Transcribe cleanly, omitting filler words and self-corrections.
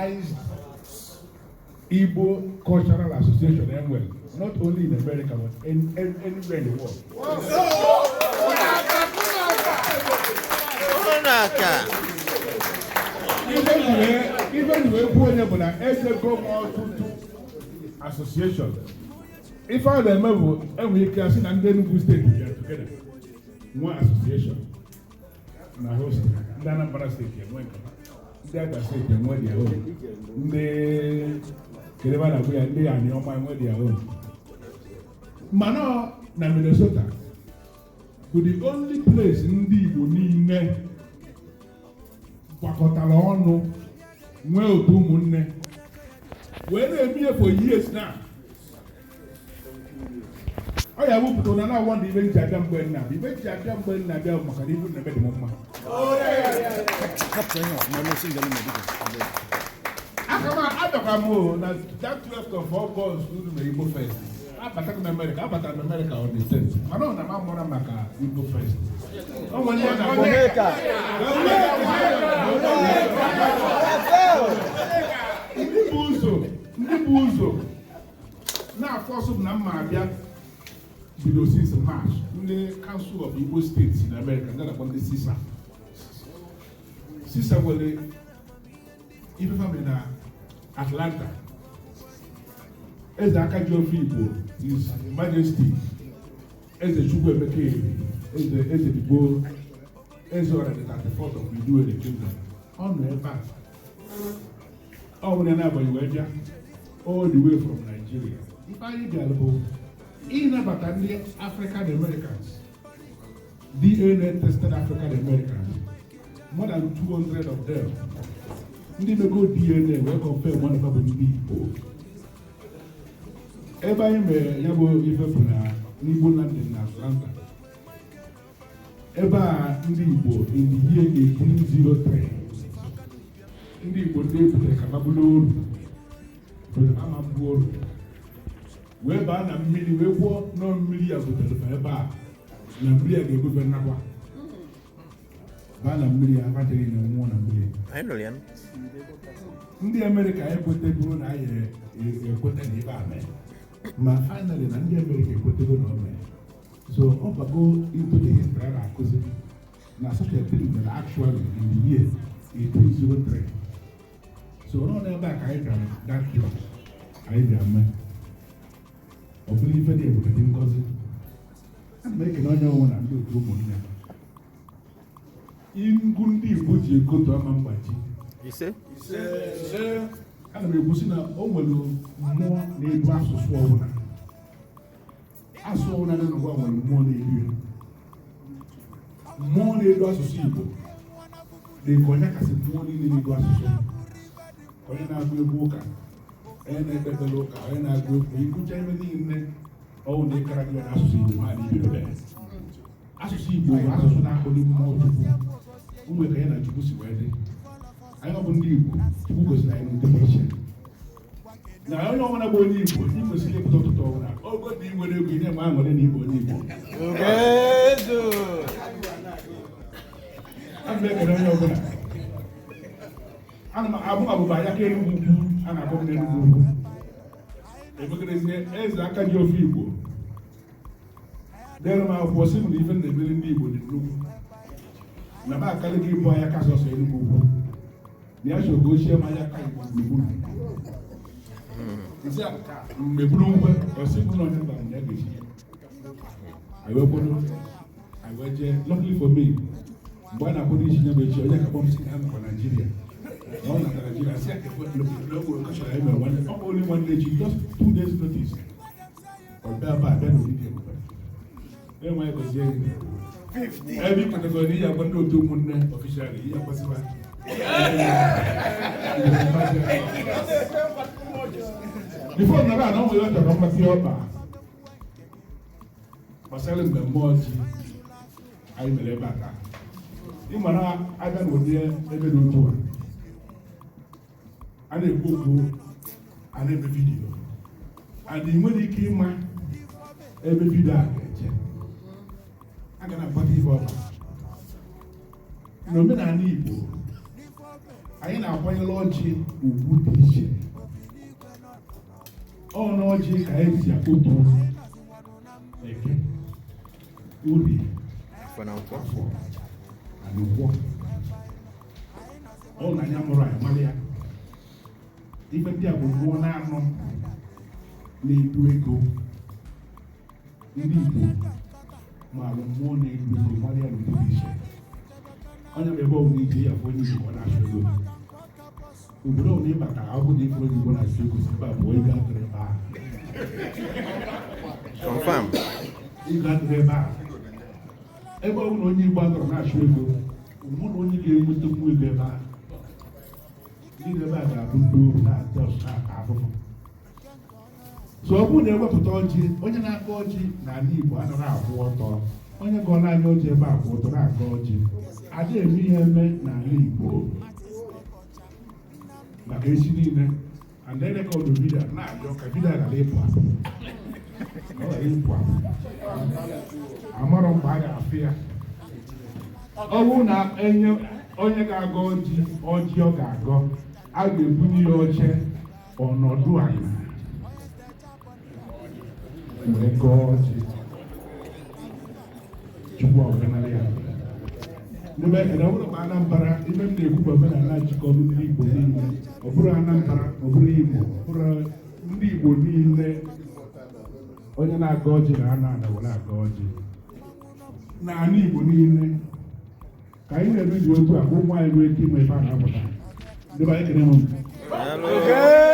Organized Igbo Cultural Association enwere, not only in America but anywhere in the world. Ụnaka. Ife ji wee kwuo onye bụ na ejego m ọtụtụ association. Ife a na-eme bụ enwere ike asị na ndị Enugu Steeti bịara together nwee association na host, ndị Anambra Steeti enwe nke ha, ndị Abia Steeti enwe their own, ndị kedebe na-abụ ya, ndị Aniọma enwe their own, mana ọ na Minnesota bụ the only place ndị Igbo niile gbakọtara ọnụ nwee otu ụmụnne wee na-eme ihe for years now. Ọ ya wepụta na na-awọ ndị ibe nji abịa mgbe nna abịa, ibe nji abịa mgbe nna abịa bụ maka na ibu na-eme dị m mma. Capture ihe ọfụma n'osi ngalụ ma biko. Aka m abịakwa m o na that 12th of August unu mere Igbo Fest. Abataghị m America, abatara m America on the 10th, mana ọ na m amụra maka Igbo Fest. O nwere ihe na-akpọ Onyeka. Ndị bụ ụzọ na-afọsụ m na mma abịa bido since March, ndị Council of Igbo States in America, ndị na-akpọ ndị CISA. CISA nwere ife family na Atlanta. Eze aka ji ofe Igbo, His Majesty Eze Chukwuemeka Eri, Eze Eze Igbo, Eze Ọra the 34th of Iduere Kingdom, ọ nọ ebe a. Ọ nwere na-agbanyeghị wee bịa all the way from Nigeria. Ife anyị bịara bụ ịnabata ndị African Americans, DNA tested African Americans, more than 200 of them, ndị mego DNA wee confirm one of bụ ndị Igbo. Ebe anyị mere ya bụ ife bụ na n'Igbo Landing na Atlanta. Ebe a ndị Igbo in the year 1803, ndị Igbo ndị ebutere ka babụlụ oru bụ ama mbụ oru wee baa na mmiri wee kwuo nọ mmiri ya butere fa ebe a, na mmiri a ga-ebufe nnakwa baa na mmiri ya abachaghị na nwụọ na mmiri. Anyị nụrụ ya. Ndị Amerịka ekwetegoro na anyị ekweta na ebe a mee, ma finally na ndị Amerịka ekwetego na o mee, so ọ bago into the history a na-akụzi na such a thing mere actually in the year 1803. So ọ n'ebe a ka anyị bịara that year anyị bịara mee. Ọ bụrụ ife dị ebube dị ngọzi, ana m ekene onye ọnwụ na ndị otu ụmụnne ngụ ndị Igbo ji ekotu ama mgbaji. Ise. Ana m ekwusi na o nwere mmụọ na-edu asụsụ ọbụla. Asụsụ ọbụla dị n'ụwa nwere mmụọ na-edu ya. Mmụọ na-edu asụsụ Igbo dị ka onye kasị mmụọ niile na-edu asụsụ, onye na-agụ egwu ụka, onye na-ekpe ekpere ụka, onye na-agụ egwu ịgụcha ebe niile ọwụ na ịkara gị na asụsụ Igbo ha na-ebido. Asụsụ Igbo bụ asụsụ na-akpali mmụọ Chukwu ụmụ ka ya na Chukwu si wee dị. Anyị ọ bụ ndị Igbo, Chukwu gosiri anyị n'ụdị dị iche na onye ọbụla bụ onye Igbo, ị kwesịrị ịpụta ụtụtụ ọbụla ogo na ị nwere ego, ị na-enwe aṅụrị na Igbo onye Igbo. Ogezu. Ana m ekele onye ọbụla. Ana m abụ abụba ya ka Enugwu Ukwu a na-akpọ m n'Enugwu Ukwu. Emekerezie eze aka ji ofe Igbo dere m akwụkwọ sị m na ife m na-emeri ndị Igbo dị nnukwu, na m akarị gị ịbụ anya ka sọsọ Enugwu Ukwu, na ya chọrọ ka o chie m anya ka Igbo gburugburu. Nsị a mgbe buru ngwe ọsị bụ na onye gwara m na ya ga-echi ya. Anyị wee kwado, anyị wee jee. Luckily for me, mgbe a na-akwado isi ya bụ echi, onye ka kpọm si na ya nọkwa Naijiria, na ọ natara Naijiria, si ekwe n'okpuru kachara anyị mere nwanne ọ bụ only nwanne echi, just 2 days notice, ọ bịa ebe a, bịa n'ogige ebube enweghị gọzie gị ebe ị kwetegoro na ihe agwa ndị otu ụmụnne officially ihe agbasịba. Before nara na ọ nwere ọ chọrọ mmasị ọkpa gbasara mmemme ọjị anyị mere ebe a taa. Ịma na abịa n'ụdị ebe dị otu a, a na-ekwu okwu, a na-eme video, and ị nwere ike ịma ebe video a ga-eje. A ga na-agbata ife ọba n'omenala Igbo. Anyị na-akwanyere ọjị ugwu dị iche. Ọ n'ọjị ka anyị si akpọtu Eke, Orie, Afọ na Nkwọ. Afọ na Nkwọ. Ọ na anya mụrụ anyị mara ya. Ife ndị a bụ mmụọ na-anọ na-edu ego. Ndị Igbo maara mmụọ na-edu ego, mara ya n'ụdị dị iche. Onye bụ ebe ọ bụla ije ya, afụ onye Igbo ọ na-achụ ego. Obodo ọbụla ị batara, ọ bụ na ifuru onye Igbo na-achụ ego, si ebe a pụọ, ego adịrị ebe a. Confirm. Ego adịrị ebe a. Ebe ọ bụla onye Igbo adọrọ na-achụ ego, mụ na onye ga-enweta nwu ego ebe a, ndị ebe a ga-abụ ndị oru na-ata ọsọ, na-ata afụfụ. So ọ bụrụ na ewepụta ọjị, onye na-aga ọjị n'ala Igbo anaghị akwụ ọtọ. Onye gọọrọ anyị ọjị ebe a kwụ ọtọ na-aga ọjị. Ada eme ihe eme n'ala Igbo maka echi niile. And then record video na-arịọ ka video ghara ịpụ apụ, ka ọ ghara ịpụ apụ. Amarọ mgbe a ga-afụ ya. Ọ bụrụ na enye onye ga-agọ ọjị ọjị, ọ ga-agọ, a ga-ebunye ya oche, ọnọdụ ala wee gọọ ọjị. Chukwu ọganara ya. N'ebe ekele, ọ bụrụ ma Anambra, ibe m na-ekwu bụ omenala jikọrọ ndị Igbo niile. Ọ bụrụ Anambra, ọ bụrụ Igbo, ọ bụrụ ndị Igbo niile, onye na-agọ ọjị na ana ana were agọ ọjị n'ala Igbo niile, ka anyị na-eme ji otu a, ka ụmụ anyị nwee ike inwe ebe a na-apụta. Ndị be anyị, ekele m. Daalụ.